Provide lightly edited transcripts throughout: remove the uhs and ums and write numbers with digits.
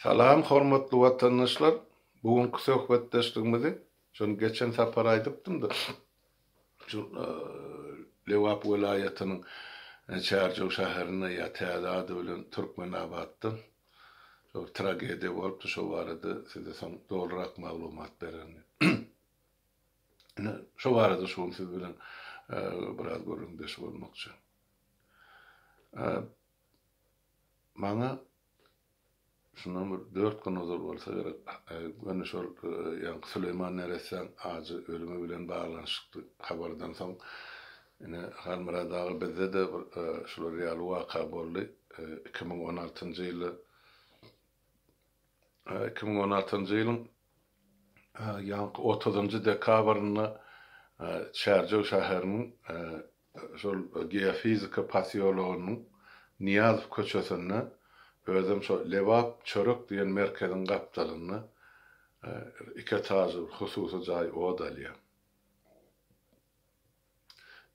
Salam hormatly watandaşlar! Bu günki söhbetdeşligimizi şony geçen sapar aýdypdym-da, şu Lebap welaýatynyň Çärjew şäherinde ýa täze ady bilen Türkmenabatda şo bir tragediýa bolupdy, şo barada size soň dolurak maglumat bererin. Ine, şo barada şu gün siz bilen biraz gürrüňdeş bolmakçy. Maňa şundan bir dört gün ozal bolsa gerek, göni şol ýaňky Süleýman neressäň ajy ölümi bilen baglanyşykly habardan soň, ine, Halmyrat aga bizde-de bir şular ýaly waka boldy. 2016-njy ýylda, 2016-njy ýylyň ýaňky otuzynjy dekabrynda Çärjew şäheriniň Şol Geofizika posýologynyň Nyýazow köçesinde, özem şo Lebap çörek diýen merkeziň gapdalynda iki etažly bir hususy jaý ot alýar.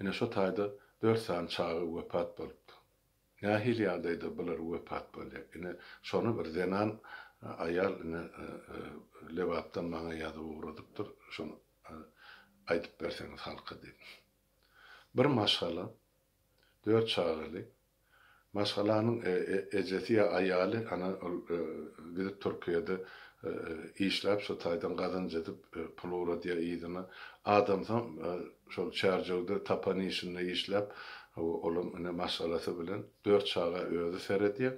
Ine şo taýda dört sany çaga wepat bolupdyr. Nähili ýagdaýda bular wepat bolýar? Ine şony bir zenan aýal ine Lebapdan maňa ýazyp ugradypdyr, şony aýdyp berseňiz halka diýip. Bir maşgala, dört çagaly. Maşgalanyň ejesi ýa aýaly ana ol gidip Türkiýede işläp şo taýdan gazanç edip pul ugradýar yzyna. Adamsam şol Çärjewde tapan işinde işläp olam ine maşgalasy bilen dört çaga özi seredýär.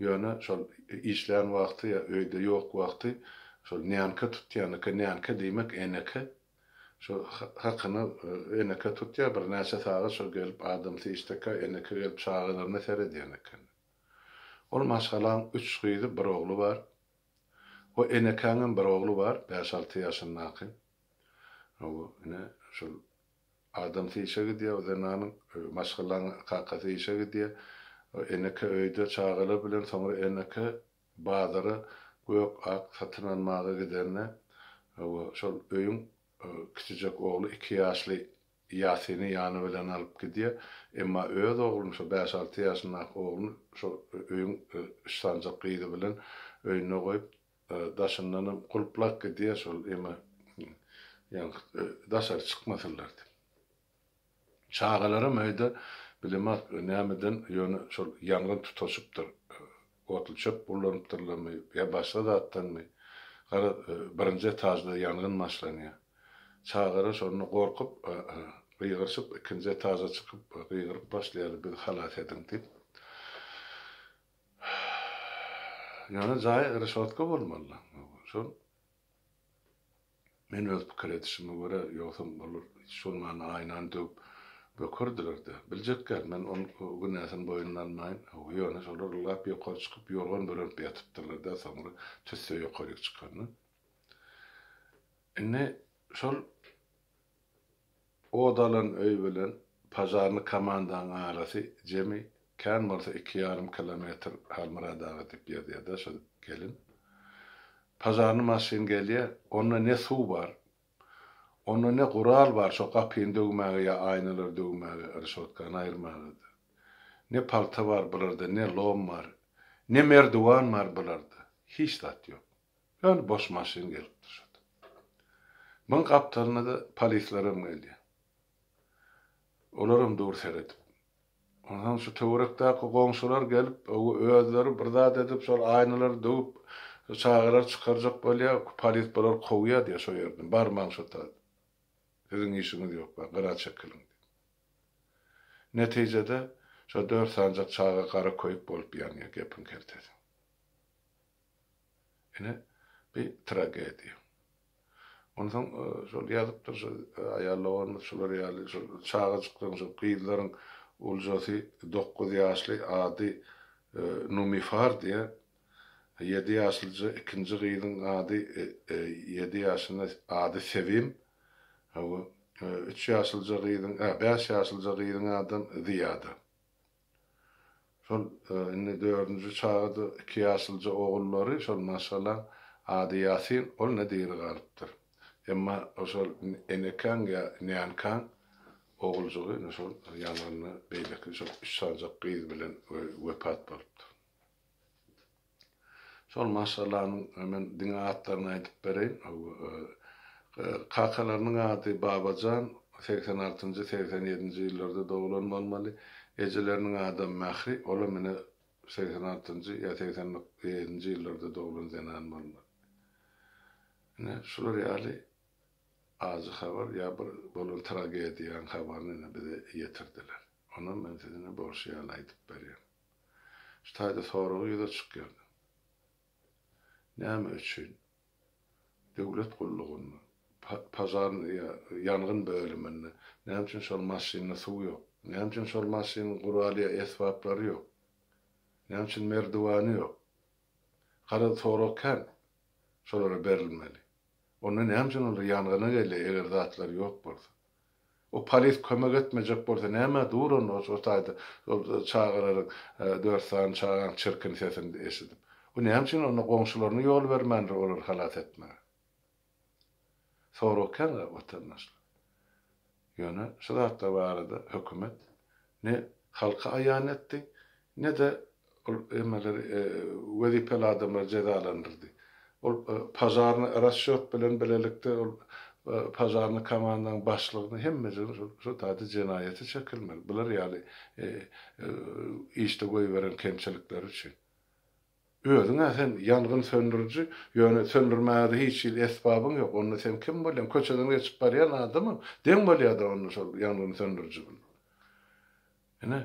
Ýöne şol işlän wagty ýa öýde ýok wagty şol nänka tutýan eken, nänka diýmek eneke. Şo hakyna eneke tutýar, birnäçe sagat şo gelip adamsy işdekä eneke gelip çagalaryna seredýän eken. Ol maşgalaň üç gyzy, bir ogly bar. O enekäňem bir ogly bar, bäş-alty ýaşyndaky. Hawa, ine, şol adamsy işe gidýär, o zenanyň, maşgalaň kakasy işe gidýär. Eneke öýde çagalar bilen, soňra eneke Bazara gök-ak satyn almaga gidende, hawa, şol öýüň kiçijek ogly iki ýaşly Ýasini ýany bilen alyp gidýär. Emma öz ogluny, şo bäş-alty ýaşyndaky ogluny şo öýüň üç sanjak gyzy bilen öýünde goýup, daşyndanam gulplap gidýär, şol eme, ýaňky daşary çykmasynlar diýip. Çagalaram öýde bilemok nämeden ýöne şol ýangyn tutaşypdyr. Otly çöp ullanypdyrlarmy ýa başga zatdanmy, garaz birinji etažda ýangyn başlanýar. Çagalar şonda gorkup gygyryşyp ikinji etaža çykyp gygyryp başlaýarlar bizi halas ediň diýip. Ýöne jaý reşotka bolmaly. Şol Men öz pikir edişime görä, ýogsam olar hiç bolmanda aýnany döwüp bökerdiler-dä. Biljek däl, men onuň günäsini boýnuna almaýyn. Hawa, ýöne şolar ylgap ýokary çykyp, ýorgan bürenip ýatypdyrlar-da, soňra tüsse ýokaryk çykanda. Indi şol ot alan öý bilen požarnyý komandaň arasy jemi kän bolsa iki ýarym kilometr Halmyrat aga diýip ýazýar-da şol gelin. Požarnyý maşyn gelýär, onda ne suw bar, onda ne gural bar şo gapyny döwmäge ýa aýnalary döwmäge, rişotkany aýyrmaga-da. Ne palta bar bularda, ne lom bar, ne merdiwan bar bularda. Hiç zat ýok. Ýöne boş maşyn gelipdir şo-da. Muň gapdalyna-da polislerem gelýär. Olaram dur seredip. Onsoň şu töwerekdäki goňşular gelip, özleri bir zat edip, şol aýnalary döwüp, şu çagalary çykarjak bolýar, polis bulary kowýar diýýär şo ýerden, barmaň şo taýda. Siziň işiňiz ýok, bar, gyra çekiliň diýip. Netijede, şo dört sanjak çaga gara köýük bolup ýanýar, gepiň keltesi. Ine, bi tragediýa. Onsoň şol ýazypdyr şo aýal doganymyz şular ýaly şol çagajyklaryň şol gyzlaryň uljasy dokuz ýaşly ady Numifar diýýär. Ýedi ýaşlyja ikinji gyzyň ady ýedi ýaşynda ady Sevim. Hawa, üç ýaşlyja gyzyň, bäş ýaşlyja gyzyň adam Zyýada. Şol indi dördünji çaga-da iki ýaşlyja ogullary, şol maşgalaň ady Ýasin, ol ne diri galypdyr. Emma şol enekäň ýa nänkaň oguljygy ine şol ýangynda beýleki şol üç sanjak gyz bilen wepat bolupdyr. Şol maşgalanyň men diňe atlaryny aýdyp bereýin. Kakalarynyň ady Babajan, 86-njy, 87-nji ýyllarda doglan bolmaly. Ejeleriniň adam Mähri, olam ine 86-njy ýa 87-nji ýyllarda doglan zenan bolmaly. Ine şular ýaly ajy habar ýa bir bolan tragediýanyň habaryny ine bize ýetirdiler. Onam men size ine bolşy ýaly aýdyp berýän. Şu taýda sorag ýüze çykýar. Näme üçin döwlet gullugynda, požarnyý ýa ýangyn bölüminde näme üçin şol maşynda suw ýok? Näme üçin şol maşynyň guraly ýa esbaplary ýok? Näme üçin merdiwany ýok? Garaz sorag kän şolara berilmeli. Onda näme üçin olar ýangyna gelýär eger zatlar ýok bolsa? O polis kömek etmejek bolsa nämä dur onda şo taýda şol çagalaryň dört sany çagaň çirkin sesini eşidip. O näme üçin onda goňşularyna ýol bermändir olary halas etmäge? Sorag kän watandaşlar. Ýöne şu zatlar barada hökümet ne halka aýan etdi, ne-de ol emeleri wezipeli adamlary jezalandyrdy. Ol požarnyý rasçýot bilen bilelikde ol požarnyý komandaň başlygyny hemmejigini şol şo taýda jenaýata çekilmeli. Bular ýaly işde goýberen kemçilikleri üçin. Özüň-ä sen ýangyn söndüriji, ýöne söndürmäge-de hiç hili esbabyň ýok. Onda sen kim bolýaň? Köçeden geçip barýan adamam deň bolýar-da onda şol ýangyn söndüriji bilen. Ine,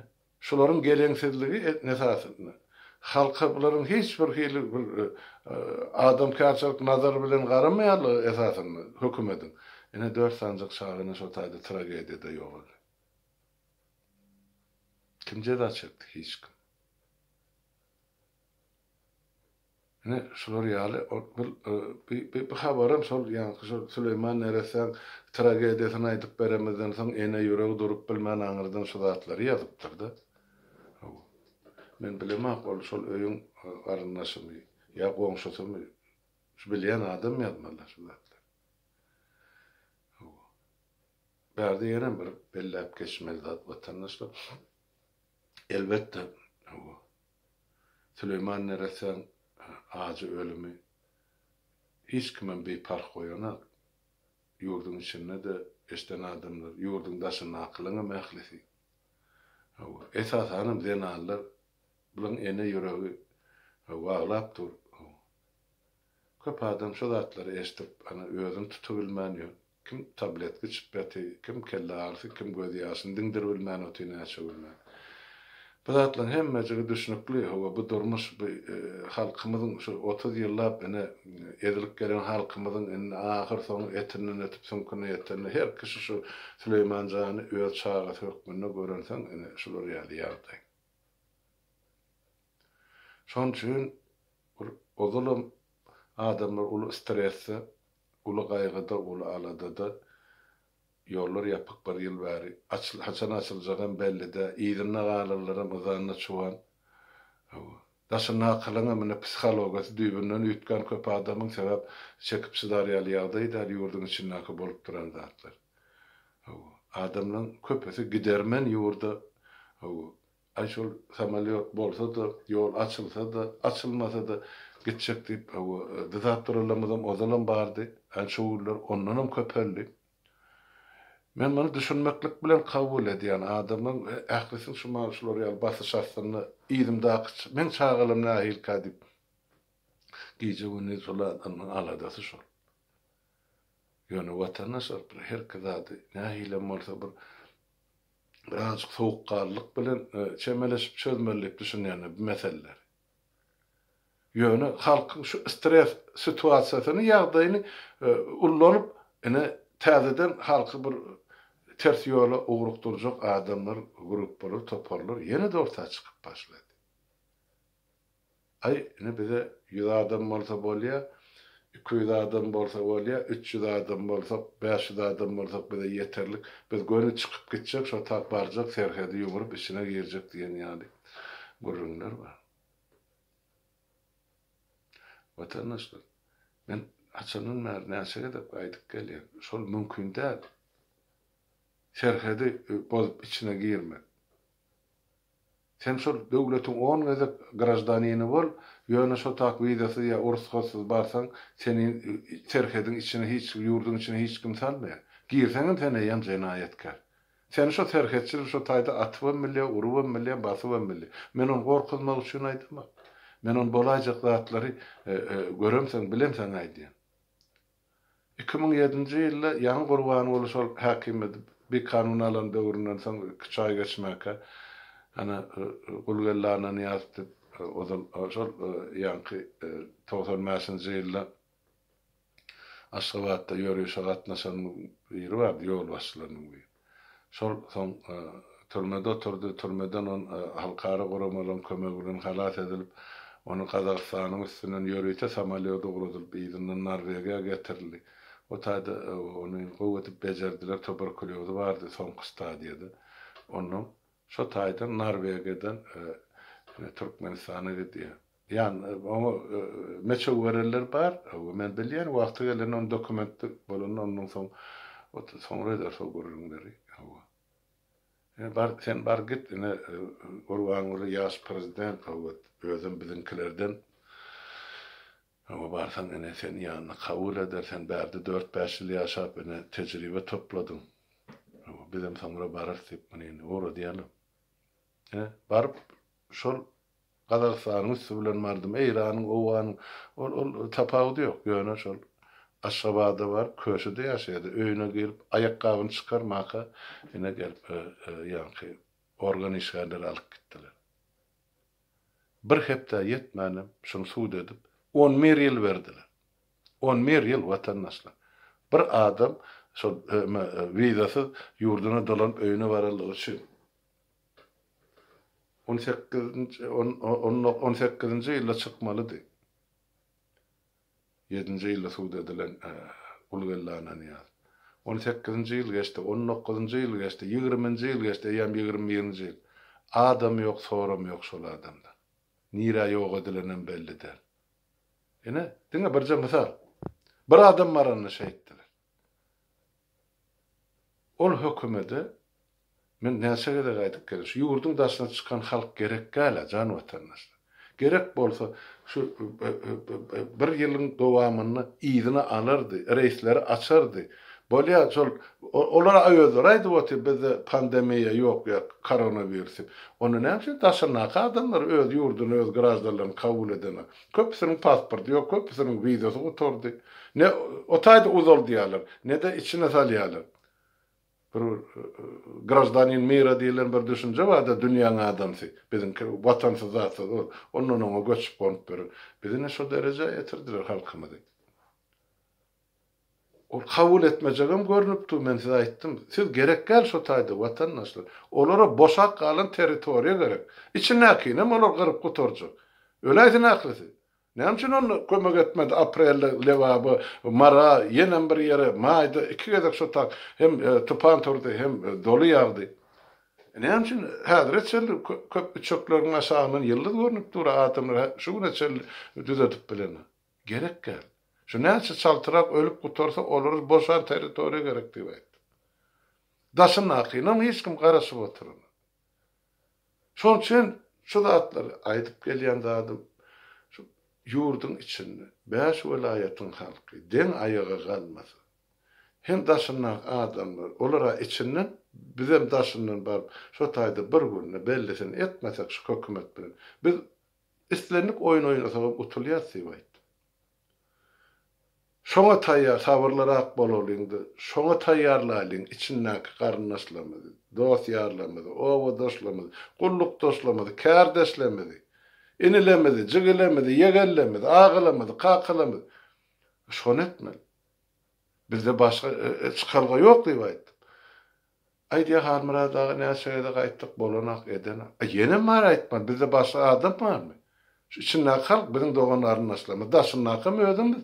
şularyň geleňsizligi esasynda halka bularyň hiç bir hili bir adamkärçilik nazary bilen garamaýanlygy esasynda hökümediň, ine, dört sanyjak çaga ine şo taýda tragediýada ýogaldy. Kim jeza çekdi? Hiç kim. Ine, şular ýaly ol bu bu habaram şol ýaňky şol Süleýman neressäň tragediýasyny aýdyp beremizden soň ene ýüregi durup bilmän aňyrdan şu zatlary ýazypdyr-da. Hawa. Men bilemok ol şol öýüň garyndaşymy ýa goňşusymy, şu bilýän adam ýazmaly şu zatlary. Hawa. Bärde ýenem bir belläp geçmeli zat watandaşlar. Elbetde, hawa. Süleýman neressäň ajy ölümi hiç kimem biparh goýanak. Ýurduň içinde-de eşden adamlar, ýurduň daşyndakylaňam ählisi. Hawa, esasanam zenanlar, bulaň ene ýüregi waglap dur. Hawa. Köp adam şu zatlary eşdip, ana, özüni tutubilmän ýör. Kim tabletka içip ýaty, kim kelle agyrysy, kim göz ýaşyny diňdiribilmän otyr näçe günläp. Bu zatlaryň hemmejigi düşnükli, hawa bu durmuş, bu halkymyzyň şu 30 ýyllap ine ezilip gelen halkymyzyň indi ahyr soňy etinden ötüp süňküne ýetende her kişi şu Süleýman jany öz çagasy hökmünde görensoň ine şular ýaly ýagdaý. Şonuň üçin bir ozalam adamlar uly stresde Uly gaýgyda, uly aladada. Ýollar ýapyk bir ýyl bäri. Açyl, haçan açyljagam belli däl. Yzynda galanlaram yzanda çuwan. Hawa. Daşyndakylaňam ine psihologiýasy düýbünden üýtgän köp adamyň, sebäp çekip çydar ýaly ýagdaý däl ýurduň içindäki bolup duran zatlar. Hawa. Adamlaň köpüsi gidermen ýurda. Hawa. Aý şol samolýot bolsa-da, ýol açylsa-da, açylmasa-da gitjek diýip, hawa, dyzap duranlarymyzam ozalam bardy. Aý şu günler ondanam köpeldi. Men muny düşünmeklik bilen kabul edýän. Adamlaryň ählisiniň şu mahaly şular ýaly basyş astynda yzymdaky meň çagalarym nähilikä diýip gije-gündiz şol adamlaryň aladasy şol. Ýöne watandaşlar bir herki zady nähilem bolsa bir birazajyk sowukganlylyk bilen çemeleşip çözmeli diýip düşünýän bu meseleleri. Ýöne halkyň şu stres situasiýasyny, ýagdaýyny ullanyp, ine täzeden halky bir ters ýola ugrukdyrjak adamlar, gruppalar, toparlar ýene-de orta çykyp başlady. Aý, ine bize ýüz adam bolsa bolýa, 200 adam bolsa bolýa, 300 adam bolsak, 500 adam bolsak bize ýeterlik. Biz göni çykyp gitjek, şo tak barjak, serhedi ýumrup içine girjek diýen ýaly gürrüňler bar. Watandaşlar, men haçandan bäri näçe gezek aýdyp gelýän, şol mümkin däl. Serhedi bozup içine girmek. Sen şol döwletiň on gezek graždanini bol, ýöne şo tak wizasyz ýa rugsatsyz barsaň, seni serhediň içine hiç, ýurduň içine hiç kim salmaýar. Girseňem sen eýýäm jenaýatkär. Seni şo serhetçiler şo taýda atybam bilýär, urubam bilýär, basybam bilýär. Men ony gorkuzmak üçin aýdamok. Men ony bolaýjak zatlary göremsoň, bilemsoň aýdýan. 2007-nji ýylda ýaňy Gurbanguly şol häkimiýeti bikanun alan döwründen soň iküç aý geçmäkä ana Gulgeldi Annanyýazow diýip ozal şol ýaňky 95-nji ýylda Aşgabatda ýörişe gatnaşan biri bardy, ýolbaşçylarynyň biri. Şol soň türmede oturdy, türmeden ol halkara guramalaryň kömegi bilen halas edilip, ony Gazagystanyň üstünden ýörite samolýot ugradylyp, yzyndan Norwegiýa getirildi. O taýda ony gowy edip bejerdiler, tuberkulýozy bardy soňky stadiýada. Onnoň şo taýdan Norwegiýadan Türkmenistana gidýär. Ýan oňa meçew berenler bar. Men bilýän, wagty gelende onuň dokumenti bolanda ondan soň soňra ederis o gürrüňleri. Hawa. Ine bar sen bar git ine Gurbanguly ýaş prezident hawa özem biziňkilerden. Hawa barsaň ine seni ýanyna kabul eder sen bärde dört-bäş ýyl ýaşap ine tejribe topladyň. Hawa bizem soňra bararys diýip muny indi ugradýarlar. Ine baryp şol Gazagystanyň üsti bilen bardym, Eýranyň, Owganyň, ol, ol tapawudy ýok, ýöne şol Aşgabada baryp, köşede ýaşaýardy, öýüne girip, aýakgabyny çykarmaka, ine gelip, ýaňky organ işgärleri alyp gitdiler. Bir hepdä ýetmänem şuny sud edip, on bir ýyl berdiler. On bir ýyl, watandaşlar. Bir adam şol wizasyz ýurduna dolanyp öýüne baranlygy üçin. On sekizinji, on, on sekizinji ýylda çykmalydy. Ýedinji ýylda sud edilen Gulgeldi Annanyýaz. On sekizinji ýyl geçdi, on dokuzynjy ýyl geçdi, ýigriminji ýyl geçdi, eýýäm ýigrimi birinji ýyl. Adam ýok, soram ýok şol adamdan. Nirä ýok edilenem belli däl. Ine, diňe birje mysal. Bir adam baranda şeýtdiler. Ol hökümede men näçe gezek aýdyp geldim, şu ýurduň daşyna çykan halk gerek däl-ä, jan watandaşlar. Gerek bolsa, şu bir ýylyň dowamynda yzyna alardy, reýsleri açardy. Bolýar, şol olar özleri aýdyp otyr, bizde pandemiýa ýok ýa koronawirus diýip. Onda näme üçin daşyndaky adamlar öz ýurduny, öz graždanlaryny kabul edenok? Köpüsiniň pasporty ýok, köpüsiniň wizasy gutardy. Ne o taýda uzaldýarlar, ne-de içine salýarlar. Bir graždanin mira diýlen bir düşünje bar-da, dünýäň adamsy, biziňki watansyz zatsyz ol, ondan oňa göçüp gonup ýören. Bizi ine şo derejä ýetirdiler halkymyzy. Ol kabul etmejegem görnüp dur, men size aýtdym. Siz gerek däl şo taýda watandaşlar. Olara boşap galan territoriýa gerek. Içindäkinem olar gyryp gutarjak. Öläýsin ählisi. Näme üçin onda kömek etmedi aprelde Lebaba, Mara, ýenem bir ýere, maýda iki gezek şo tak hem tupan turdy, hem doly ýagdy. Näme üçin häzire çenli köp üçekleriň aşagyndan ýyldyz görnüp dur adamlar şu güne çenli düzedip bilenok. Gerek däl. Şu näçe çaltrak ölüp gutarsa olara boşan territoriýa gerek diýip aýtdym. Daşyndakynam hiç kim garaşyp oturanok. Şonuň üçin şu zatlary aýdyp gelýän zadym şu ýurduň içinde bäş welaýatyň halky deň aýaga galmasa hem daşyndaky adamlar olara içinden bizem daşyndan baryp şo taýda bir günde bellisini etmesek şu hökümet bilen biz Islendik oýun oýnasagam utulýas diýip aýtdy. Şoňa taýýar, sabyrlyrak bolalyň-da, şoňa taýýarlaýlyň içindäki garyndaşlarymyzy, dost-ýarlarymyzy, obadaşlarymyzy, gullukdaşlarymyzy, kärdeşlerimizi, inilerimizi, jigilerimizi, ýegenlerimizi, agalarymyzy, kakalarymyzy. Şony etmeli. Bizde başga çykalga ýok diýip aýtdym. Aýdýar Halmyrat aga näçe gezek aýtdyk bolanak edenak. A ýenem bar aýtmaly bizde başga adam barmy? Şu içindäki halk biziň dogan garyndaşlarymyz daşyndakam özümiz.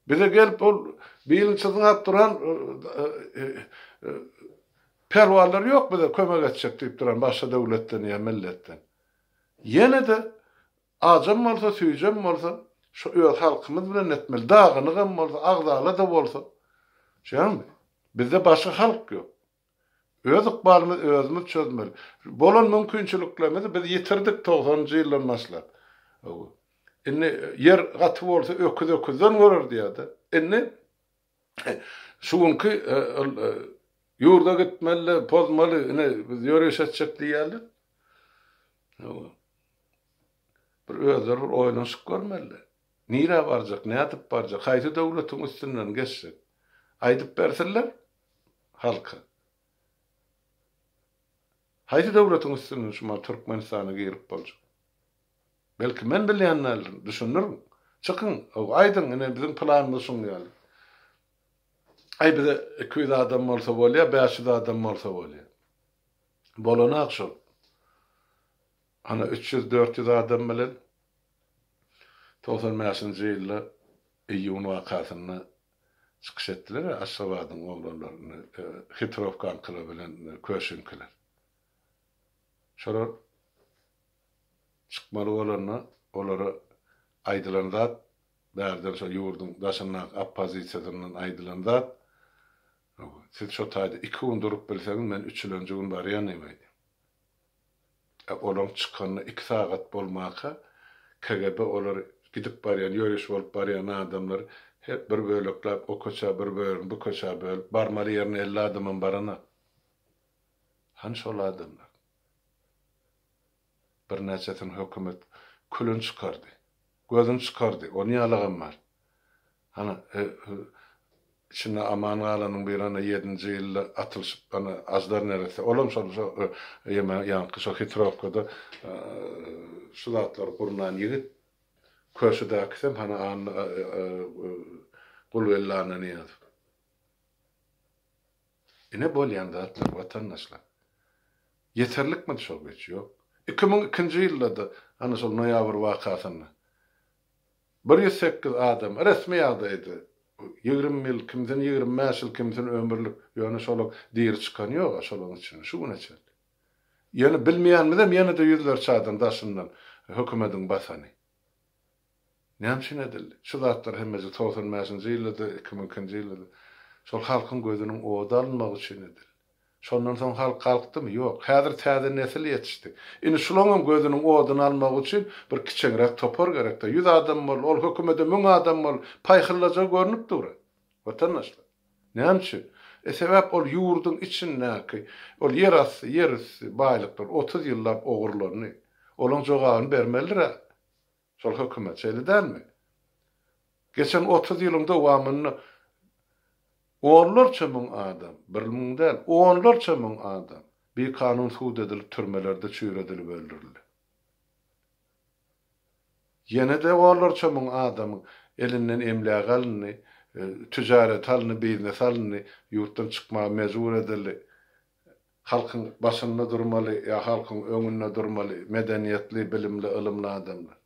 Bize gelip ol bilini çyzňap duran pälwanlar ýok bize kömek etjek diýip duran başga döwletden ýa milletden. Ýene-de ajam bolsa süýjem bolsa şu öz halkymyz bilen etmeli dagynygam bolsa agzala-da bolsa. Şeýdämi? Bizde başga halk ýok. Öz ykbalymyzy özümiz çözmeli. Bolan mümkinçiliklerimizi biz ýitirdik togsanynjy ýyldan başlap. Indi ýer gaty bolsa öküz öküzden görer diýýär-de. Indi şu günki ol ýurda gitmeli, pozmaly, ine biz ýöriş etjek diýýärler. Bir özleri bir oýlanyşyp görmeli. Nirä barjak, nädip barjak, haýsy döwletiň üstünden geçjek? Aýdyp bersinler halka. Haýsy döwletiň üstünden şu mahaly Türkmenistana girip boljak? Belki men bilýän däldirin, düşündiriň. Çykyň, aýdyň, ine biziň planymyz şuň ýaly. Aý bize 200 adam bolsa bolýar, 500 adam bolsa bolýar. Bolanak şol. Ana 300-400 adam bilen 95-nji ýylda iýun wakasynda çykyş etdiler Aşgabadyň oglanlary, Hitrowkankylar bilen Köşüňkiler. Şolar çykmaly bolanda olara aýdylan zat, bärden şo ýurduň daşyndaky oppozisiýasyndan aýdylan zat, Siz şo taýda iki gün durup bilseňiz, men üçülenji gün barýan diýip aýdýar. E, olaň çykanyna iki sagat bolmaka, KGB olary gidip barýan, ýöriş bolup barýan adamlary her bir bölekläp o köçä bir bölegini bu köçä bölüp, barmaly ýerine 50 adamam baranak. Hany şol adamlar? Birnäçesini hökümet külüni çykardy. Gözüni çykardy. Ony ýalagam bar. Hany, içinde aman galanyň biri ana ýedinji ýylda atylyşyp ana Aždar neresse. Olam şol şo ýeme ýaňky şo hitrowkada şu zatlary gurnan ýigit. Köşüdäkisem hany Anna Gulbelli Annanyýazow. Ine bolýan zatlar watandaşlar. Ýeterlikmidi şol güýç? Ýok. 2002-nji ýylda-da ana şol noýabr wakasynda 108 adam resmi ýagdaýda 20 ýyl, kimsini 25 ýyl, kimsini ömürlik, ýöne şolaň diri çykany ýog-a şolaň içinden şu güne çenli. Ýöne bilmeýänimizem ýene-de ýüzlerçe adam daşyndan hökümediň basany. Näme üçin edildi? Şu zatlar hemmesi 95-nji ýylda-da, 2002-nji ýylda-da şol halkyň gözüniň ody alynmagy üçin edildi. Şondan soň halk galkdymy? Ýok. Häzir täze nesil ýetişdi. Indi şulaňam gözüniň oduny almagy üçin bir kiçeňräk topar gerek-dä. Ýüz adam bol, ol hökümede müň adam bol, paýhyllajagy görnüp dur-a. Watandaşlar. Näme üçin? E sebäp ol ýurduň içindäki ol ýer asty, ýer üsti baýlyklar 30 ýyllap ogurlandy. Olaň jogabyny bermelidir-ä. Şol hökümet, şeýle dälmi? Geçen 30 ýylyň dowamynda onlarça müň adam, bir müň däl, onlarça müň adam bikanun sud edilip türmelerde çüýredilip öldürildi. Ýene-de onlarça müň adamyň elinden emlägi alyndy, tüjareti alyndy, biznesi alyndy, ýurtdan çykmaga mejbur edildi. Halkyň başynda durmaly ýa halkyň öňünde durmaly medeniýetli, bilimli, ylymly adamlar.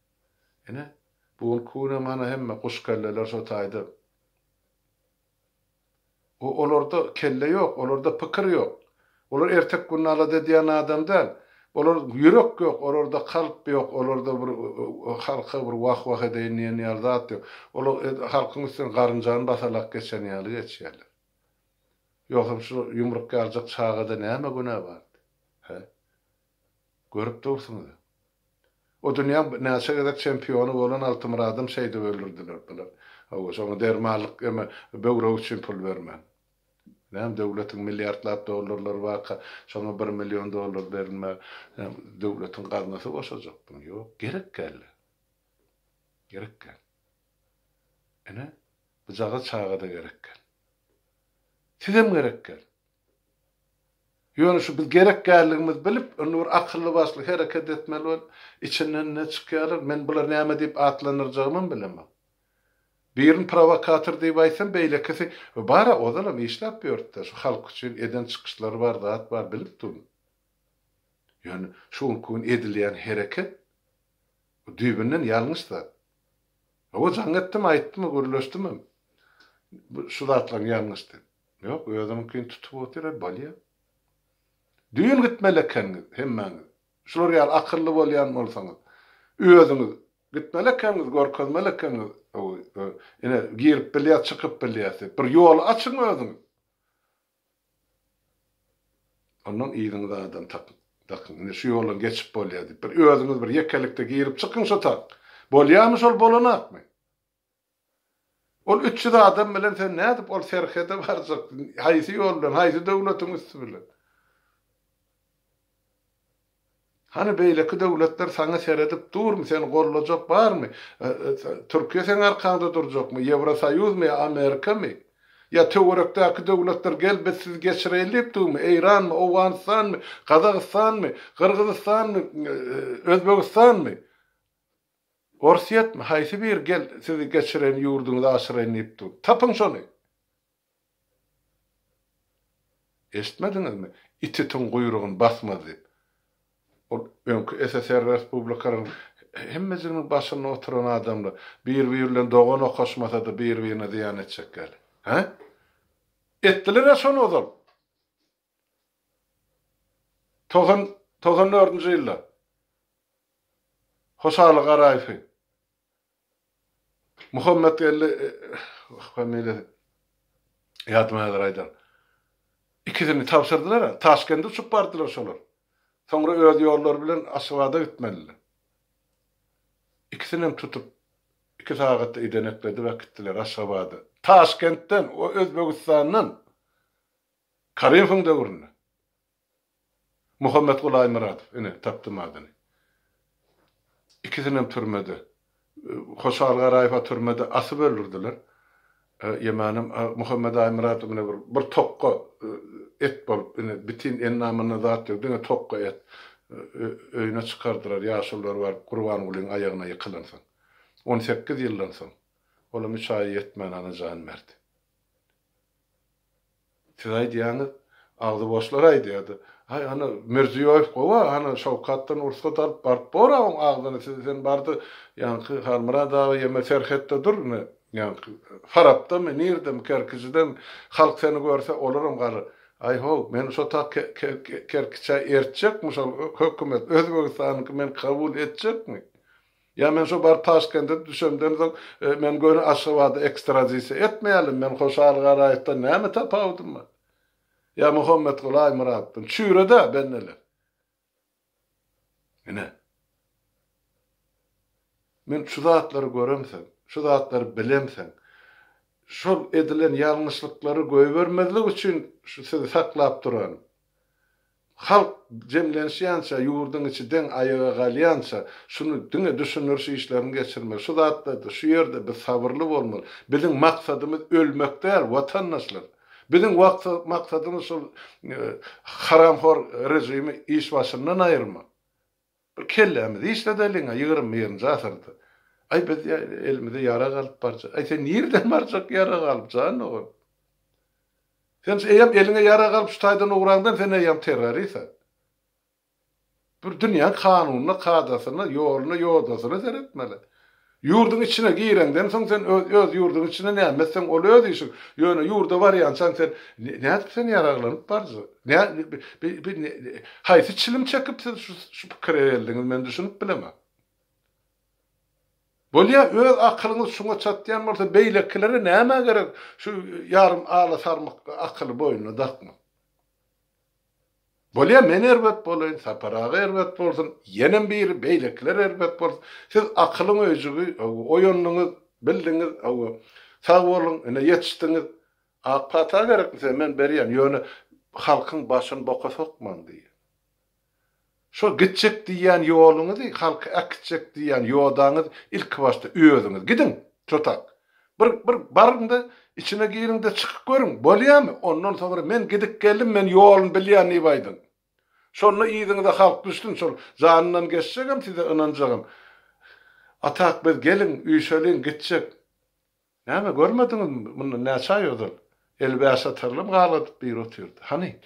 Ine, bu günki günem ana hemme guşkelleler şo taýda. O olarda kelle ýok, olarda pikir ýok. Olar ertek gününi alada edýän adam däl. Olar ýürek ýok, olarda kalp ýok, olarda bir halka bir wah-wah edeýin diýen ýaly zat ýok. Olar halkyň üstünden garynjany basalak geçen ýaly geçýärler. Ýogsam şu ýumruk ýaljak çagada näme günä bardy? Hä? Görüp dursuňyz-a. O dünýäň näçe gezek çempiony bolan Altymyradam şeýdip öldürdiler bular. Hawa, şoňa dermanlyk eme böwregi üçin pul bermän. Näme döwletiň milliardlap dollarlary barka, şoňa bir million dollar berilmä, döwletiň gaznasy boşajakmy? Ýok, gerek däldi. Gerek däl. Ine, bujagaz çaga-da gerek däl. Sizem gerek däl. Ýöne şu biz gerek däldigimizi bilip, indi bir akylly-başly hereket etmeli bolup, içinden ne çykýarlar, men bulary näme diýip atlandyrjagymam bilemok. Birini prowokator diýip aýtsam, beýlekisi, bar-a, ozalam işläp ýördi-dä, şu halk üçin eden çykyşlary bar, zat bar, bilip durun. Ýöne şu günki gün edilýän hereket, bu düýbünden ýalňyş zat. Hawa, jaň etdim, aýtdym, gürleşdimem. Bu şu zatlaryň ýalňyş diýip. Ýok, özüniňkini tutup otyr, bolýa. Düýn gitmeli ekeniňiz, hemmäňiz. Şular ýaly akylly bolýan bolsaňyz, özüňiz gitmeli ekeniňiz, görkezmeli ekeniňiz. Ine, girip bilýäs, çykyp bilýäs diýip. Bir ýol açyň özüňiz. Ondan yzyňyza adam tapyň. Dakyň. Ine şu ýoldan geçip bolýar diýip. Bir özüňiz bir ýekelikde girip çykyň şo tak. Bolýarmy şol bolanakmy? Ol 300 adam bilen sen nädip ol serhede barjak? Haýsy ýol bilen, haýsy döwletiň üsti bilen? Hany beýleki döwletler saňa seredip durmy, seni gollajak barmy? Türkiýe seň arkaňda durjakmy? Ýewrosoýuzmy ýa Amerikamy? Ýa töwerekdäki döwletler gel biz sizi geçireýli diýip durmy? Eýranmy, Owganystanmy, Gazagystanmy, Gyrgyzystanmy, Özbegistanmy? Orsýetmi? Haýsy biri gel sizi geçireýin ýurduňyzy aşyraýyn diýip dur? Tapyň şony! Eşitmediňizmi? It itiň guýrugyny basmaz diýip. Ol öňki SSR respublikalaryň hemmejiginiň başynda oturan adamlar bir-biri bilen dogan okaşmasa-da bir-birine zyýan etjek ýaly. Hä? Etdiler-ä şony ozal. 90, 94-nji ýylda. Hoşaly Garaýewi. Muhammetgeldi familiýasy ýadyma häzir aýdan. Ikisini tabşyrdylar-a. Taşkende uçup bardylar şolar. Soňra öz ýollary bilen Aşgabada gitmeliler. Ikisinem tutup, iki sagatda idenekledip äkitdiler Aşgabada. Taşkentden, o Özbegistandan. Karimowyň döwründe. Muhammetguly Aýmyradow, ine, tapdym adyny. Ikisinem türmede. Hoşal Garaýew-a türmede asyp öldürdiler. Ýemanem Muhammet Aýmyradow ine bir bir tokga et bolup, ine, bitin endamynda zat ýok, diňe tokga et. Öýüne çykardylar, ýaşulular baryp Gurbangulyň aýagyna ýykylansoň. On sekiz ýyldan soň. Olam üç aýa ýetmän ana jan berdi. Siz aýdýaňyz, agzy boşlar aýdýardy. Aý, ana, Mirziýoýew gowy-a, ana, Şawkatdan rugsat alyp baryp bor-a oň agzyny, siz, sen bar-da, ýaňky Halmyrat aga ýeme serhetde dur, ine, ýaňky Farapdamy, nirdemi, Kerkijidemi, halk seni görse, olaram garar. Aý, how, men şo tak Kerkiçä ertjekmi şol hökümet, Özbegistanyňky meni kabul etjekmi? Ýa men şo baryp Taşkende düşemden soň men göni Aşgabada ekstradisiýa etmeýärler, men Hoşal Garaýewden näme tapawudym bar? Ýa Muhammetguly Aýmyratdan? Çüýredi-ä bendeler. Ine. Men şu zatlary göremsoň, şu zatlary bilemsoň, şol edilen ýalňyşlyklary goýbermezlik üçin şu sizi saklap duranym. Halk jemlenişýänçä, ýurduň içi deň aýaga galýança, şuny diňe düşündiriş işlerini geçirmeli. Şu zatlarda, şu ýerde biz sabyrly bolmaly. Biziň maksadymyz ölmek däl, watandaşlar. Biziň maksadymyz şol haramhor režimi iş başyndan aýyrmak. Bir kellämizi işledeliň-ä 21-nji asyrda. Aý biz elimize ýarag alyp barjak. Aý sen nirden barjak ýarag alyp jan dogan? Sen şu eýýäm eliňe ýarag alyp şu taýdan ugraňdan sen eýýäm terrorist-ä. Bir dünýäň kanunyna, kadasyna, ýoluna, ýodasyna seretmeli. Ýurduň içine gireňden soň sen öz öz ýurduň içinde näme etseň ol öz işiň. Ýöne ýurda barýançaň sen nädip sen ýaraglanyp barjak? Nä bi bi haýsy çilim çekip siz şu şu pikire geldiňiz men düşünip bilemok. Bolýa öz akylyňyz şuňa çatýan bolsa beýlekilere nämä gerek şu ýarym ala sarmyk akyly boýnuna dakmak. Bolýa men erbet bolaýyn Sapar aga erbet bolsun ýenem biri beýlekiler erbet bolsun siz akylyň öýjügi oýandyňyz bildiňiz hawa sag boluň ine ýetişdiňiz ak pata gerekmi size men berýän ýöne halkyň başyny boka sokmaň diýýän. Şo gitjek diýýän ýoluňyzy, halky äkitjek diýýän ýodaňyz ilki başda özüňiz gidiň, çotak. Bir, bir baryň-da, içine giriň-de çykyp görüň, bolýamy? Ondan soňra men gidip geldim, men ýoluny bilýän diýip aýdyň. Şonda yzyňyza halk düşsün, şol janyndan geçjegem, size ynanjagam. Atak biz geliň, üýşeliň, gitjek. Näme, görmediňizmi, mundan näçe aý ozal eli bäş atarlam galgadyp biri otyrdy. Hany?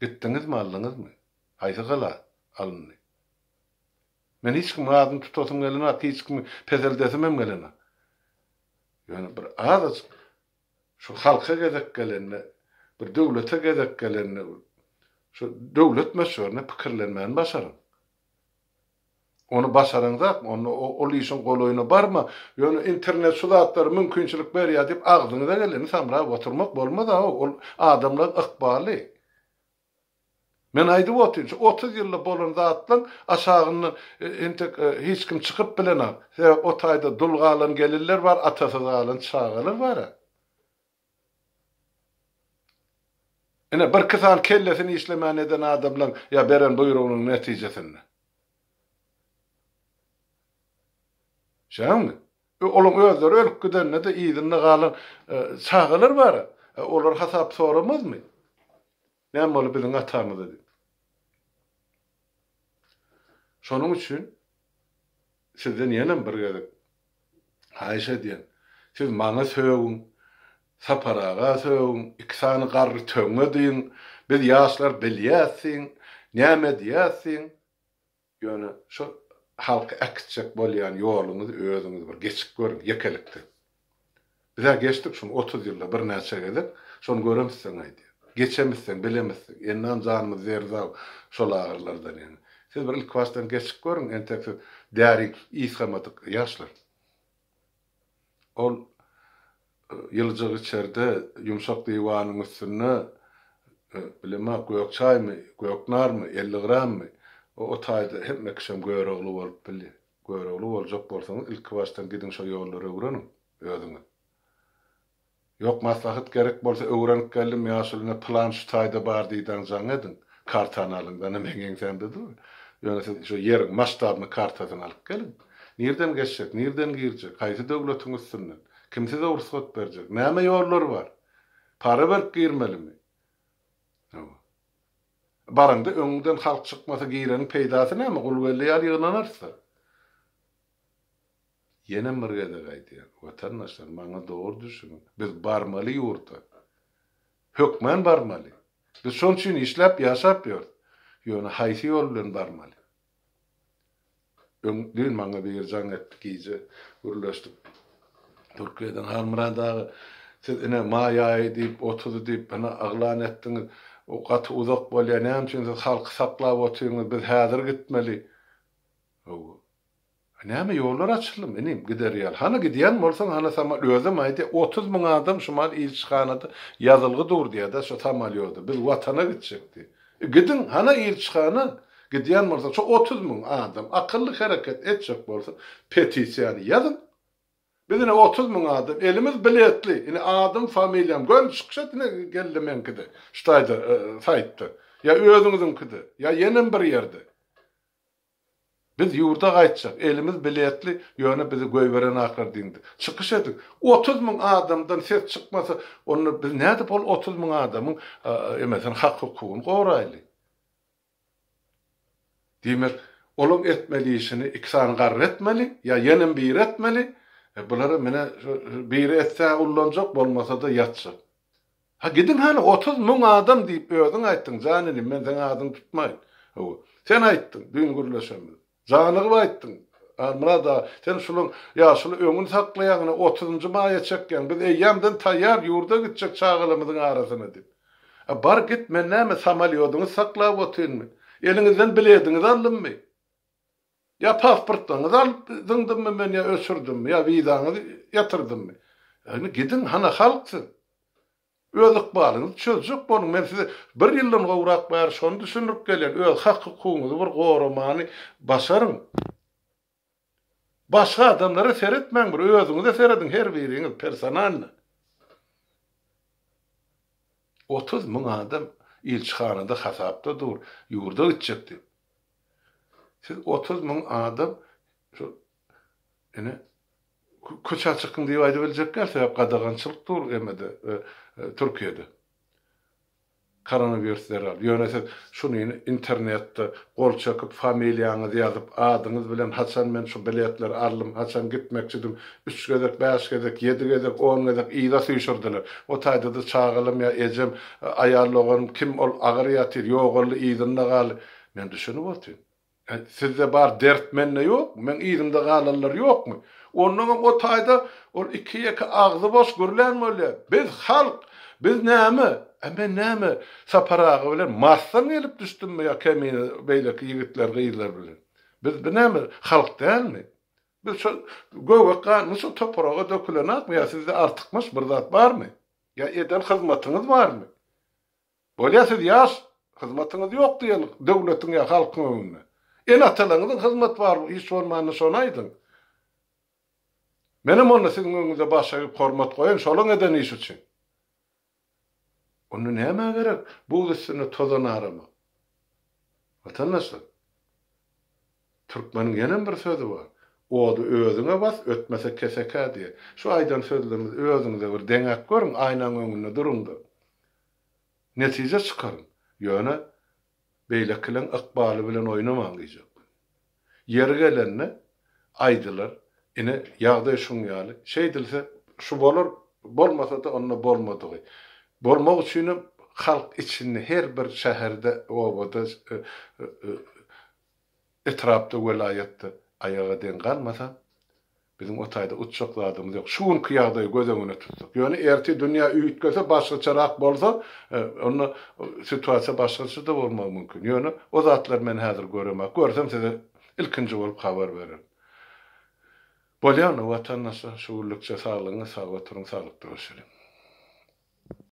Gitdiňizmi, aldyňyzmy? Haýsy gala alyndy? Men hiç kimiň adyny tutasym gelenok, hiç kimi peseldesimem gelenok. Ýöne bir azajyk şu halka gezek gelende, bir döwlete gezek gelende şu döwlet möçberinde pikirlenmäni başaryň. Ony başaraňzakmy, onda ol işiň golaýyna barma. Ýöne internet şu zatlara mümkinçilik berýär diýip agzyňyza geleni samrap oturmak bolmaz-a, ol adamlaryň ykbaly. Men aýdyp otyryn, şu 30 ýylda bolan zatlaň aşagyndan entek hiç kim çykyp bilenok. Sebäbi o taýda dul galan gelinler bar, atasyz galan çagalar bar-a. Ine, birki sany kellesini işlemän eden adamlaň ýa beren buýrugynyň netijesinde. Şäňmi? Olaň özleri ölüp gidende-de yzynda galan çagalar bar-a. Olar hasap soramazmy? Näme boldy biziň atamyza diýip. Şonuň üçin sizden ýenem bir gezek haýyş edýän, siz maňa sögüň, Sapar aga sögüň, iki sany garry töňňe diýiň, biz ýaşlar bilýäs diýiň, näme edýäs diýiň. Ýöne şo halky äkitjek bolýan ýoluňyzy özüňiz bir geçip görüň, ýekelikde. Biz-ä geçdik şuny 30 ýylda birnäçe gezek, şony göremizseň aýdýan. Geçemizseň, bilemizseň. Ennam janymyz zerzaw şol agyrlardan ýaňa. Siz bir ilkibaşdan geçip görüň, entek siz däri ysgamadyk ýaşlar. Ol ýylyjyk içerde, ýumşak diwanyň üstünde, bilemok, gök çaýmy, göknarmy, 50 grammy, o taýda hemme kişem Görogly bolup bilýär. Görogly boljak bolsaňyz, ilkibaşdan gidiň şo ýollary öwreniň, özüňiz. Ýok maslahat gerek bolsa öwrenip geldim ýaşuly ine pylan şu taýda bar diýdaň jaň ediň kartany alyň dana meň ýeňsämde dur ýöne siz şu ýeriň masştabyny kartasyny alyp geliň nirden geçjek nirden girjek haýsy döwletiň üstünden kim size rugsat berjek näme ýollary bar para berip girmelimi hawa baraňda öňüňden halk çykmasa gireniň peýdasy näme gulgeldi ýaly ýygnanarysda. Ýenem bir gezek aýdýan, watandaşlar, maňa dogry düşüniň, biz barmaly ýurda. Hökmän barmaly. Biz şoň üçin işläp, ýaşap ýörüs. Ýöne haýsy ýol bilen barmaly? Öň, düýn maňa biri jaň etdi, gije gürleşdik. Türkiýeden Halmyrat aga, siz ine maý aýy diýip, otuzy diýip, ine yglan etdiňiz. O gaty uzak bolýar, näme üçin siz halky saklap otyňyz, biz häzir gitmeli. Hawa. Näme ýollar açyldymy inim gider ýaly. Hany gidýän bolsaň hany samal özem aýdýa 30 müň adam şumal ilçihanada ýazylgy dur diýýädä şo samalýoda biz watana gitjek diýip. E gidiň hana ilçihana gidýän bolsaň şo 30 müň adam akylly hereket etjek bolsa petisiýany ýazyň. Biz ine 30 müň adam elimiz biletli ine adym familiýam göni çykyş et ine geldi meňkide şu taýda saýtda ýa özüňiziňkide ýa ýenem bir ýerde. Biz ýurda gaýtjak, elimiz biletli, ýöne bizi goýberenaklar diýdi. Çykyş ediň. 30 müň adamdan ses çykmasa, onda biz nädip ol 30 müň adamyň emesini, hak-hukugyny goraýly? Diýmek, olaň etmeli işini iki sany garry etmeli, ýa ýenem biri etmeli. Bulara mine biri etse-hä ullanjak, bolmasa-da ýatjak. Ha gidiň hany 30 müň adam diýip özüň aýtdyň jan inim men seň adyňy tutmaýyn. Hawa. Sen aýtdyň düýn gürleşemizde. Janygyp aýtdyň. Halmyrat aga sen şulaň ýaşuly öňüni saklaýaň ine otuzynjy maýa çekýäň biz eýýämden taýýar ýurda gitjek çagalarymyzyň arasyna diýip. A bar git men näme samolýodyňyzy saklap otyrynmy? Eliňizden bilediňizi aldymmy? Ýa pasportlaryňyzy alyp zyňdymmy men ýa öçürdimmi ýa wizaňyzy ýatyrdymmy? Indi gidiň hana halk siz. Öz ykbalyňyzy çözjek boluň. Men size bir ýyldan gowrak bäri şony düşündirip gelýän. Öz hak-hukugyňyzy bir goramany başaryň. Başga adamlara seretmäň bir özüňize serediň her biriňiz personalno. 30 müň adam ilçihanada hasapda dur, ýurda gitjek diýip. Siz 30 müň adam şu ine köçä çykyň diýip aýdyp biljek däl, sebäp gadagançylyk dur emede Türkiýede. Koronawirus zerarly. Ýöne siz şunyny internetde gol çekip, familiýaňyzy ýazyp, adyňyz bilen haçan men şu biletleri aldym, haçan gitmekçidim, üç gezek, bäş gezek, ýedi gezek, on gezek yza süýşürdiler. O taýda-da çagalam ýa ejem, aýal doganym kim ol agyr ýatyr, ýogaldy, yzynda galdy. Men düşünip otyryn. Sizde bar dert mende ýokmy? Meň yzymda galanlar ýokmy? Onnoňam o taýda ol iki-ýeke agzy boş gürlän bolýar. Biz halk! Biz näme? A men näme, Sapar aga bilen Marsdan gelip düşdümmi ýa Kemine beýleki ýigitler, gyzlar bilen? Biz bi näme, halk dälmi? Biz şo göbek ganymyz şo topraga dökülenakmy ýa sizde artykmaç bir zat barmy? Ýa eden hyzmatyňyz barmy? Bolýa siz ýaş. Hyzmatyňyz ýok diýeli döwletiň ýa halkyň öňünde. Ene-atalaryňyzyň hyzmaty bar, hiç bolmanda şony aýdyň. Menem onda siziň öňüňizde baş egip hormat goýan şolaň eden işi üçin. Onda nämä gerek buz üstünde tozan aramak? Watandaşlar, türkmeniň ýenem bir sözi bar. Ody özüňe bas, ötmese kesekä diýen. Şu aýdan sözlerimizi özüňize bir deňäp görüň, aýnaň öňünde duruň-da. Netije çykaryň. Ýöne beýlekileň ykbaly bilen oýnamaň diýjek. Ýeri gelende aýdylar, ine, ýagdaý şuň ýaly, şeýdilse şu bolar, bolmasa-da onda bolmadygy. Bolmak üçinem halk içinde her bir şäherde, obada, etrapda, welaýatda aýaga deň galmasa, Biziň o taýda utjak zadymyz ýok. Şu günki ýagdaýy göz öňüne tutsak. Ýöne ertir dünýä üýtgese, başgaçarak bolsa, onda situasiýa başgaça-da bolmagy mümkin. Ýöne o zatlary men häzir göremok. Görsem size ilkinji bolup habar bererin. Bolýa onda watandaşlar, şu günlükçe saglygyňyz, sag oturyň, saglykda görşeliň.